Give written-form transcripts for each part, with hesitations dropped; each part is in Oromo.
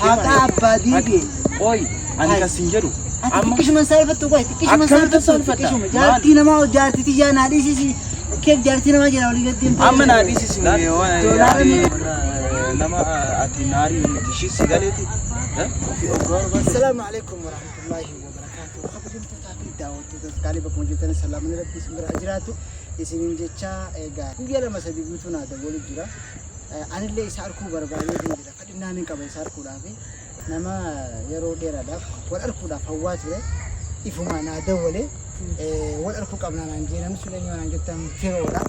Haqaa abbaa deebi'e. Qoy ani kan sin jedhu Ati amma xiqqishuman saalfattu qoy xiqqishuman Akkamitti saalfattu saalfadha? xiqqishuma jaartii namaa jaartii tiyyaa naa dhiisisi keef jaartii namaa jala olii gad deemtee. Amma naa dhiisisi. Doolaara Nama ati naarii miti ishii si galeeti. Ofii of barbaade. Assalaamu alaikum warahmatullahi wabarakatuh. Kabajamtootaa fi daawwattoota qaalii bakkuma jirtan salaamni rabbii isin bira haa jiraatu. Isiniin jecha egaa guyyaa lama sadii guutuu naa dawwalu jira. Anillee isa arkuu barbaadee jira. Fadhinnaan hin qaba isa arkuudhaaf. Nama yeroo dheeraadhaaf wal arkuudhaaf hawwaa ture. Ifuma naa dawwale. Wal arkuu qabnaa naan jee namni sun eenyu naan jettan firoodha.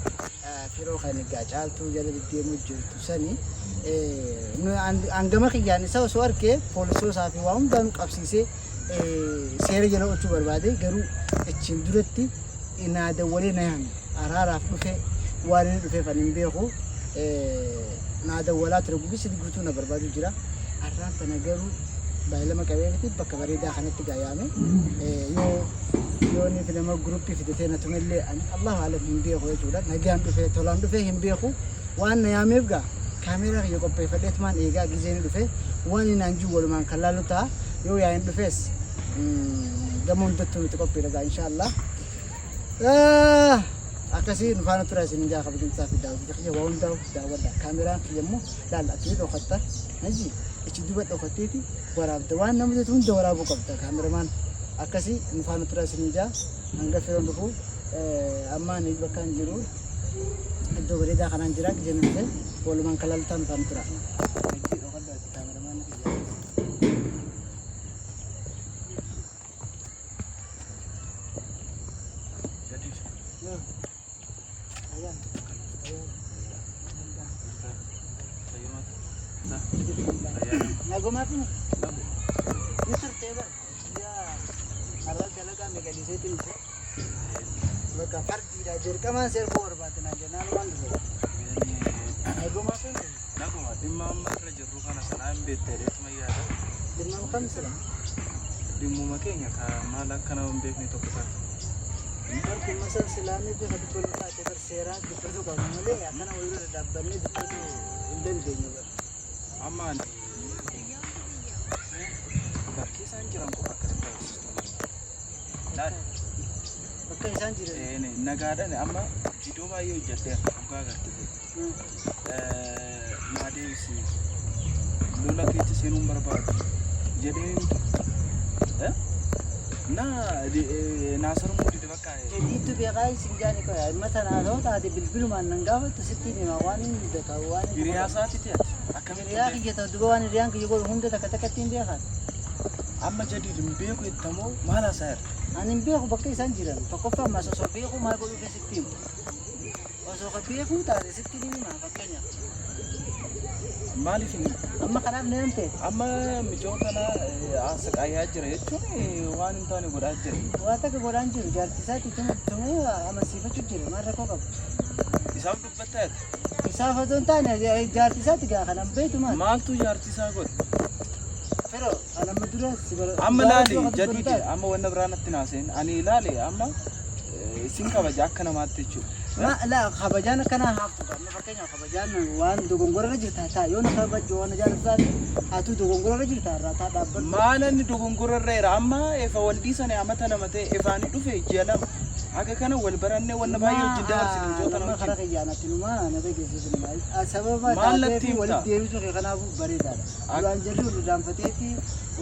Firoo kan egaa caaltuu jala deddeemuu jirtu sani. Hangama kiyyaan isa osoo arkee poolisoosaa fi waa hundaanuu qabsiisee seera jala oolchuu barbaade garuu achiin duratti naa dawwalee na yaame araaraaf dhufe waan inni dhufeef ani hin beeku naa dawwalaa ture guyyaa sadii guutuu na barbaadu jira har'aan tana garuu baay'ilama qabeefiti bakka bareedaa kanatti gaa yaame yoo yoo inni nama guruppii fidatee na tumellee ani Allahu alam hin beeku jechuudha nagaan dhufe tolaan dhufe hin beeku waan na yaameef gaa kaameeraa kiyya qopheeffadheetumaan eegaa gizee inni dhufe waan inni naan jiru walumaan kan laallu ta'a yoo yaa'iin dhufes gama hundattuu nuti qophiidha gaa inshaallah. Akkasii nu faana tura isin jaa kabajamtaa fi daawwattoota kiyya waa hundaa daawwadha. Kaameraan kiyya immoo laal ati ni dhokatta. Haji ichi duba dhokatteeti waraabda waan nama jettu hunda waraabuu qabda kaameramaan. Akkasii nu faana tura isin jaa hanga firoon dhufu amma ani bakka hin jiru iddoo bareedaa kanaan jira gizeen dhufe walumaan kan laallu ta'a nu faana tura. Hajji dhokadhu ati kaameramaan kiyya. Nagumaa fi ni turtee bara. Yaa har'a dalagaa meeqa dhiiseetiin dhufe. Bakka fardiidha dirqamaan seerkuu barbaadde naan jennaan waan dhufe. Nagumaa fi Naguma dhimma amma irra jirru kana sanaa hin beekte jedheetuma yaada. Dhimma kam sila? Dhimmuma keenya ka maal akka nama hin beekne tokko taate. Bar dhimma san silaamii bifa dubbatu taate bar seeraa dubbatu qabna malee akkana walirra dhadhaabbannee dubbatu hin dandeenyu bar. Amma ani bakki isaan jiran qofa akka natti agarsiistu barbaada. Laal. Bakka isaan jiran. Nagaadhaan amma viidiyoo baay'ee hojjedheera dhugaa agarte ta'e. Naa deebisi lola keessa seenuu hin barbaadu jedhee hin ture. Naa naa sarmuu dide bakka. Jadiidtu beekaa isin jaani qoya dhimma tanaa yoo taate bilbilumaan nan gaafattu sitti hima waan hin beeka waan hin Hiriyaa isaati ati akkamitti Hiriyaa kiyya ta'u duba waan hiriyaan kiyya godhu hunda takka takkatti hin beekan. Amma jadiid hin beeku jettamoo maal haasaa jirta? Ani hin beeku bakka isaan jiran tokkoffaa ammas osoo beeku maal godhuu sitti himu. Osoo ka beekuu taate sitti ni hima fakkeenyaaf. Maaliif hin Amma kanaaf na himte. Amma micoo kana asaqaayaa jira jechuun waan hin taane godhaa jira. Waa takka godhaan jiru jaartii isaatti tumee amansiifachuu jira maal rakkoo qabu. Isaaf dubbatta ati. Isaaf otoo hin taane jaartii isaatti gaa kanan beektu maal. Maaltu jaartii isaa godhe? Firoo kan amma dura si bara. Amma laali jadiidi amma wanna biraa natti naaseen ani laali amma isin kabaja akka namaatti jechuudha. Ma la kabajaan akkanaa haaftu amma fakkeenyaaf kabajaan waan dogongorarra jirta taa yoo na kabajju waan na jaalatu taate atuu dogongorarra jirta irraa taa dhaabbadhu. Maal inni dogongora irra jira amma efa wal dhiisane amata lama ta'e efaani dhufe ji'a lama haga kana wal barannee wanna baay'ee wajjin dabarsine mucoo tana Nama karaa wajjin. kiyyaan ati numaa na dhageessisu sababa Maal natti taateefi himta? walitti deebisuu kee kanaafuu bareedaadha. Duraan jarri wal irraanfateeti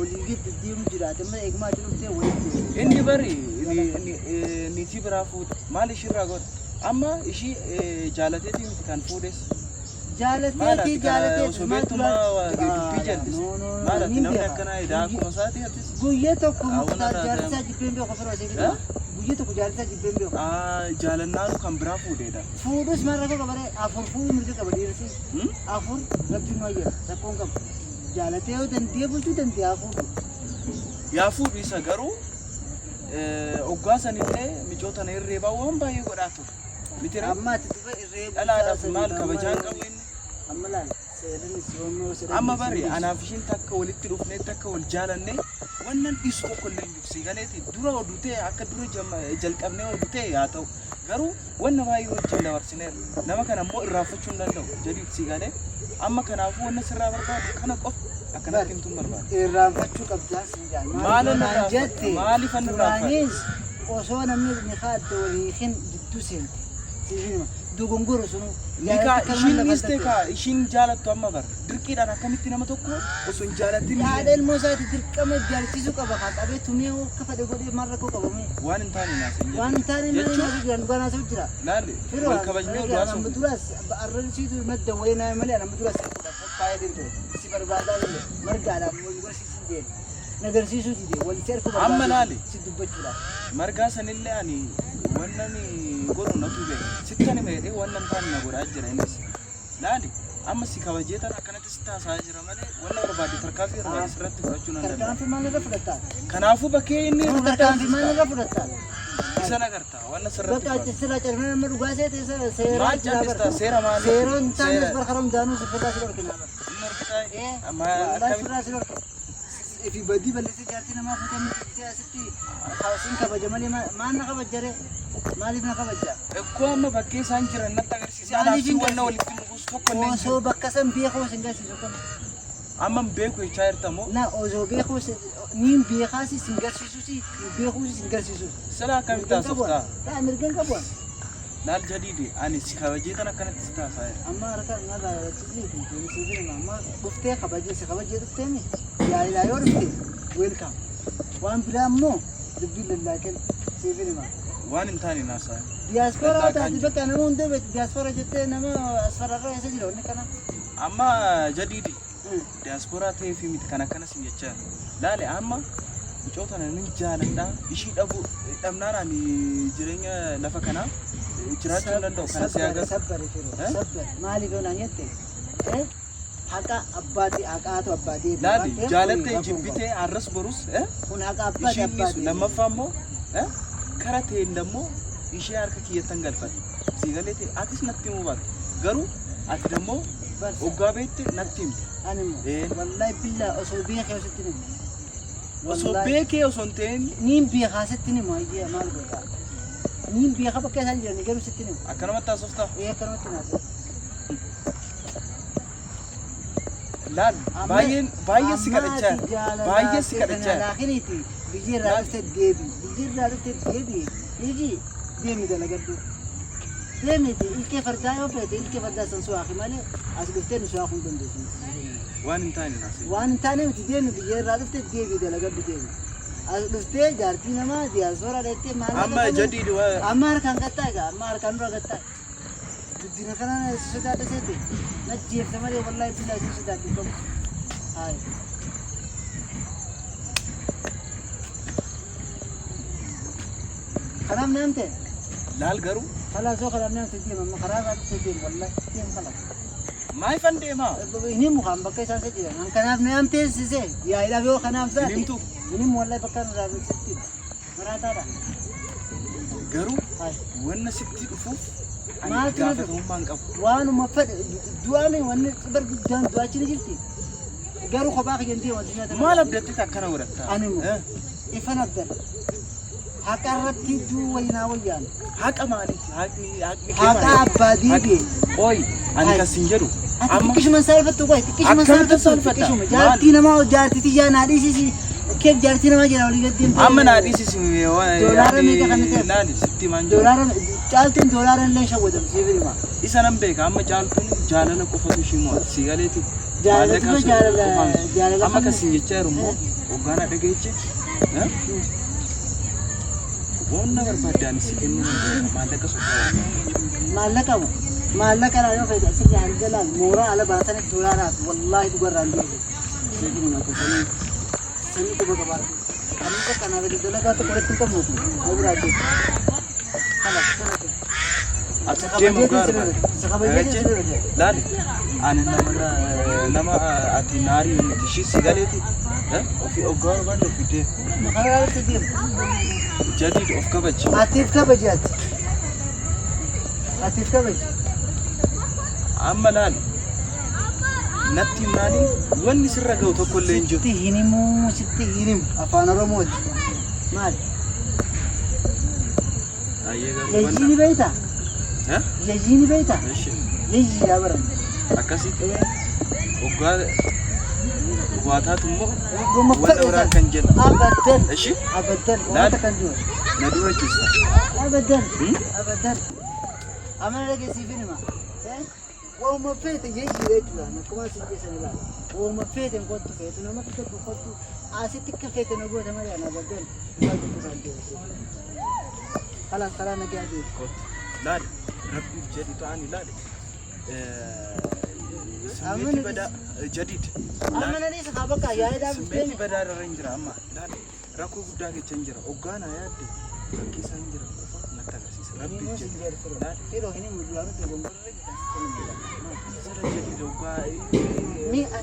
olii gadi deemu jiraate amma eegmaa ati dhuftee walitti deebi'e. Inni bari niitii biraa fuudhe maal ishiirraa godhe amma ishii jaalateetii miti kan fuudhes. Maal Jaalateeti ati kana jaalateeti osoo maal beektu duraan maa dubbii jalliste? Maal ati niin namni beeka. akkanaa edaa akkuma isaati atis. Guyyaa tokko Hawwana muktaar taate jaarsaa jibbeen beeku firoo isii fiduma. Guyyaa tokko jaarsaa jibbeen beeku. Jaalannaanu kan biraa fuudheedha. Fuudhus maal rakkoo qaba ree afur fuudhuu mirga qaba dhiirsi. Afur rabbiin nu hayyama rakkoon qabu. Jaalatee yoo danda'ee bulchuu danda'e haa fuudhu. Yaa fuudhu isa garuu oggaa sanillee micoo tana hirreebaa waan baay'ee godhaa ture. Miti ree? Amma ati duba irree Dhalaadhaaf maal kabajaan qabu inni? Amma laal seerri si'oommoo seerri. Amma bari anaaf ishiin takka walitti dhufnee takka wal jaalannee wannan dhiisu tokko illee hin jiru. Si galeeti dura oduu ta'e akka dura jalqabnee oduu ta'e haa ta'u. Garuu wanna baay'ee wajjin dabarsineerra. Nama kana immoo irraanfachuu hin danda'u. Jadiid si galee amma kanaafuu wanna sirraa barbaadu kana qofa. Akkanatti himtuun barbaada. Irraanfachuu qabdaa siin jaa. Maal Maaliif irraanfadha? jette Maaliif an irraanfadha? duraanis osoo namni nikaa adda walii hin jidduu seente. Siif hima. Dogongoro sunu. Nikaa ishiin dhiiste kaa ishiin jaalattu amma bara. Dirqiidhaan akkamitti nama tokko osoo hin jaalatin Haadha ilmoo isaati dirqama jaalchisuu qaba kaa qabee tumee akka fedhe godhee maal rakkoo qaba mee? Waan hin taane naasa'in jechuudha. Waan hin taane maal Jechuun naasuu jira dhugaa naasuu jira. laali Firoo wal kabajnee oduu amma haasofnu. duraas arrabsiitu madda wayii naa malee amma duraas qophaa'ee ture. Si barbaadaa ture margaadhaan wal barsiisuu deema. Nagarsiisuu dide wal si harka Amma barbaadee laali. si dubbachuudhaaf. Margaa sanillee ani wannan godhu natu beeka. Sittan hima jedhee wannan taane na godhaa jira innis. Laali amma si kabajee tan akkanatti sitti haasa'aa jira malee wanna barbaade tarkaanfii barbaade sirratti fudhachuu nan danda'a. Tarkaanfii maal irra fudhattaa? Kanaafuu bakkee inni irratti Tarkaanfii maal irra fudhattaa? isa nagarta wanna sirratti Bakka fudhatu. sirraa calfee nama dhugaa seete seeraa Maal callistaa? Seera maaliiti? Seeroo hin taanes Seera. bar karaa hundaanuu sirraa si dhorkina. Inni horkitaa amma Wallaahi akkamitti sirraa si dhorkina. Ifi badii balleessee jaartii namaa fuutee miti asitti siin kabaja malee maal na kabajaree? Maaliif na kabaja? Ekkoo amma bakkee isaan jiran natti agarsiise Maaliif anaaf si hin wanna garsiisu? walitti nu buusu tokko illee hin Osoo jiru. bakka san beekuu sin garsiisu kun. Amma hin beeku jechaa jirta moo? Na osoo beekuu niin beekaasi sin garsiisusi hin beekuusi sin garsiisusi. Sila akkamitti haasoftaa? Taa mirgan qabu. Laal jadiidi ani si kabajee tan akkanatti si taasaa jira. Amma harka narraa yaadachiisii fi tuunisii fi nama amma dhuftee kabajee si kabajee dhuftee mi yaa'ilaa yoo dhufte weelkaam. Waan biraa immoo dubbiin lallaaqeen siif hima. Waan hin taane naasaa. Diyaaspooraa Lallaaqaan taate jira. bakka nama hunda beektu diyaaspooraa jettee nama asfararraa eessa jira wanni kana. Amma jadiidi diyaaspooraa ta'ee fi miti kan akkana sin jechaa jiru. Laale amma mucoo tana nin jaaladha ishii dhabu dhabnaan ani jireenya lafa kanaa jiraachuu hin danda'u kana si agarra. Sabbari firoo Eh? sabbari maaliif yoo naan jette haqa abbaati haqaatu abbaa deebi. Laali Waan ta'eef jaalattee kun rakkoon jibbitee arras borus qabu. Kun haqa abbaati ishiin abbaa dhiisu deebi. lammaffaa immoo kara ta'een dammoo ishee harka kiyyattan galfadhe. Sii galee ta'e atis natti himuu baatte garuu ati dammoo Barsa. oggaa beekte natti himte. Ani immoo Eh. wallahi billaa osoo beekee sitti himu. Osoo Wallahi. beekee osoo hin ta'in Niin beekaa sitti himu ayyee maal godha. Niin beekaa bakka isaan jiran garuu sitti himu. akkanumatti haasoftaa. Ee akkanumatti naasee. Laal baay'een baay'ee si kadhachaa jira. Baay'ee si kadhachaa jira. Laakiniiti biyyi irraa dhufte deebi. Biyyi irraa dhufte deebi. Iji deemi dalagadhu. Deemiti ilkee fardaa yoo feete ilkee fardaa san suwaaqi malee as dhuftee nu suwaaquu hin dandeessu. Waan hin taane naasee. Waan hin taane miti deemi biyya irraa dhufte deebi dalagadhu deemi. As dhuftee jaartii namaa diyaaspooraa dheettee maal Amma jadiidi waa Amma harkaan gattaa egaa amma harkaan dura gattaa. Guddina kana si sodaadha seete. Na jeefte malee wallaahi billaahi si sodaadhu qabu. Hayi. Kanaaf naamte. laal garuu Kalaas yoo kanaaf naamte deema amma karaa irraa dhufte deema wallaahi deema kalaas. maayifan deemaa? Inni mukaan bakka isaan si jiran. An kanaaf naamte sise yaa'iidhaaf yoo kanaaf Hin taate. himtu Inni wallahi bakka irraa sitti maraataadha. garuu Hayi. wanna sitti dhufuuf ani Maaltu na dhufe? gaafatamummaa hin qabu. Waanuma fedhe du'aame wanni bar guddaan du'aachi ni jirti. Garuu kophaa kiyyan deema addunyaa tana. Maal abdattee akkana godhatta? Ani immoo ifan abdadha. Haqa irratti du'uu wayinaa wayyaan. Haqa maaliiti? Haqni haqni kee Haqa maali? abbaa deebi'e. Ooyi ani Hayi. kan sin jedhu Ati amma xiqqishuma saalfattu qoy xiqqishuma Akkamitti saalfattu saalfadha? xiqqishuma jaartii namaa jaartii tiyyaa naa dhiisisi keef jaartii namaa jira walii gad deemtee. amma naa dhiisisi Doolaara meeqa kan ta'e? Laali sitti himaan jiru. Doolaara caaltuun doolaara illee shawwadamtu siif hima. Isa nan beeka amma caaltuun jaalala qofatu ishii mo'ata si galeeti. Jaalalatu Maallaqa jaalala qofaan miti. jaalala Amma kan kan sin jechaa jiru immoo hoggaana dhageeche wanna barbaadde ani si kennuu nan danda'a maallaqa socho'aa. Maallaqa moo maallaqa naa yoo fedhe asirraa hanga laal mooraa ala baasanitti doolaaraaf wallaahi dhugarraan deebi. Siif hima kun sanii sanii quba qabaadhu. Amma bakka naa gadi dalagaa tokko irratti hin qabnu kun na biraa deebi. Kalaas kana ta'e. Ati deemu gaara. Isa kabajee sin irra. Laali ani nama nama ati naarii miti ishii si galeeti. Ofii hoggaa barbaadde ofii deemu. Karaa irratti deemu. Jadiid of kabaji. Atiif kabaji ati. Atiif kabaji. Amma laali natti himnaani wanni sirra ga'u tokko illee hin jiru. Sitti hin himuu sitti hin himu afaan Oromooti. Maali? Ayyee garuu Yayyii wanna. ni beektaa? Yayyii ni beektaa? Ishi Yayyii yaa baran. akkasitti hoggaa Waa taatu immoo Gomma wanta biraa kan jennu. Abadan. Ishi Abadan. Laal. Wanta kan jiru. Na dura ciista. Abadan. Hmm? Abadan. Amana dhageessiifin hima. Waanuma feete jechuudha jechuudha. Akkuma isin keessan ilaala. Waanuma feete hin kottu feetu nama fedhu kottu asitti akka feete na goota malee ana abadan. Kalaas karaa nagaa deemu. Kottu. Laali rabbiif jedhi ta'ani laali. Simmeetii badaa jadiid. Amana dhiisa haa bakka yaada Simmeetii badaa irra hin jira amma. Laali rakkoo guddaa keessa hin jira. Hoggaanaa yaadde fakkii isaan jiran qofa natti agarsiisa. Rabbiif jedhi. Laali. Firoo hin himu duraanu dogongorra Sirra jadiid hoggaa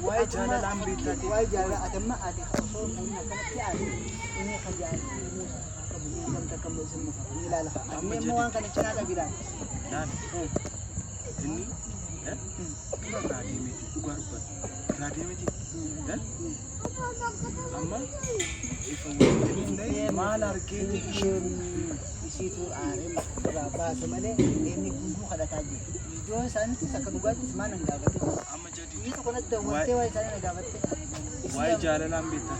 waa'ee jaalalaan beektaa ta'e. Waa'ee jaalalaa ati amma ati osoo inni akkanatti aate inni kan jaalatu qabu inni kan takka isin mufa ni ilaala fa'a. Amma Amma immoo waan kana cinaa qabi ilaala. Laali inni dura irraa deemeeti dhugaa dubbatu. Irraa deemeeti. Amma ifa walitti dhufnee maal argeeti ishee Isiitu aaree irraa baase malee inni gunduu kadhataa jira. Viidiyoo isaaniitis akka dhugaattis maal hin gaafate. Amma jadiid Biyyi tokko natti daawwattee waa'ee isaanii na gaafatte. Waa'ee jaalalaan beektaa.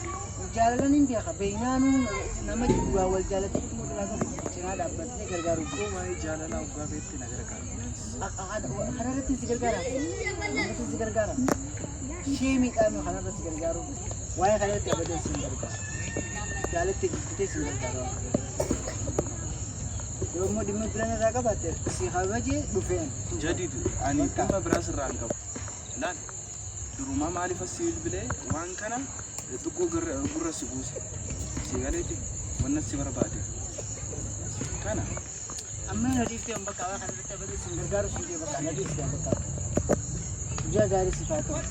Jaalalan hin beeka. Beeknaanuu nama dhugaa wal jaalatee dhimma biraa qabu cinaa dhaabbattee gargaaru. Koo waa'ee jaalalaa waggaa beekte na gargaara. Kanarratti si gargaara. Kanarratti si gargaara. Ishee miidhaan kanarratti si gargaaru. Waa'ee kanarratti abadan si gargaara. Jaalattee jibbitee si gargaara. Yoo immoo dhimma biraan irraa qabaatte si kabajee dhufeen. Jadiid ani dhimma biraa sirraa hin qabu. Laal durumaa maaliif as si bilbilee waan kana xiqqoo gurra si buuse. Si galeeti wanna si barbaade. Kana Amma na dhiiftee bakka waa kanarratti abadan si gargaaru si bakka na dhiiftee bakka. Guyyaa gaarii si haa ta'u.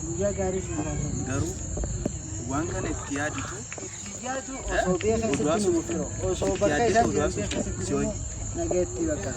Guyyaa gaarii si haa ta'u. Garuu waan kana itti yaaditu Yaadu osoo beeka isatti nu firoo osoo bakka isaan jiran beeka isatti nu nageetti bakka.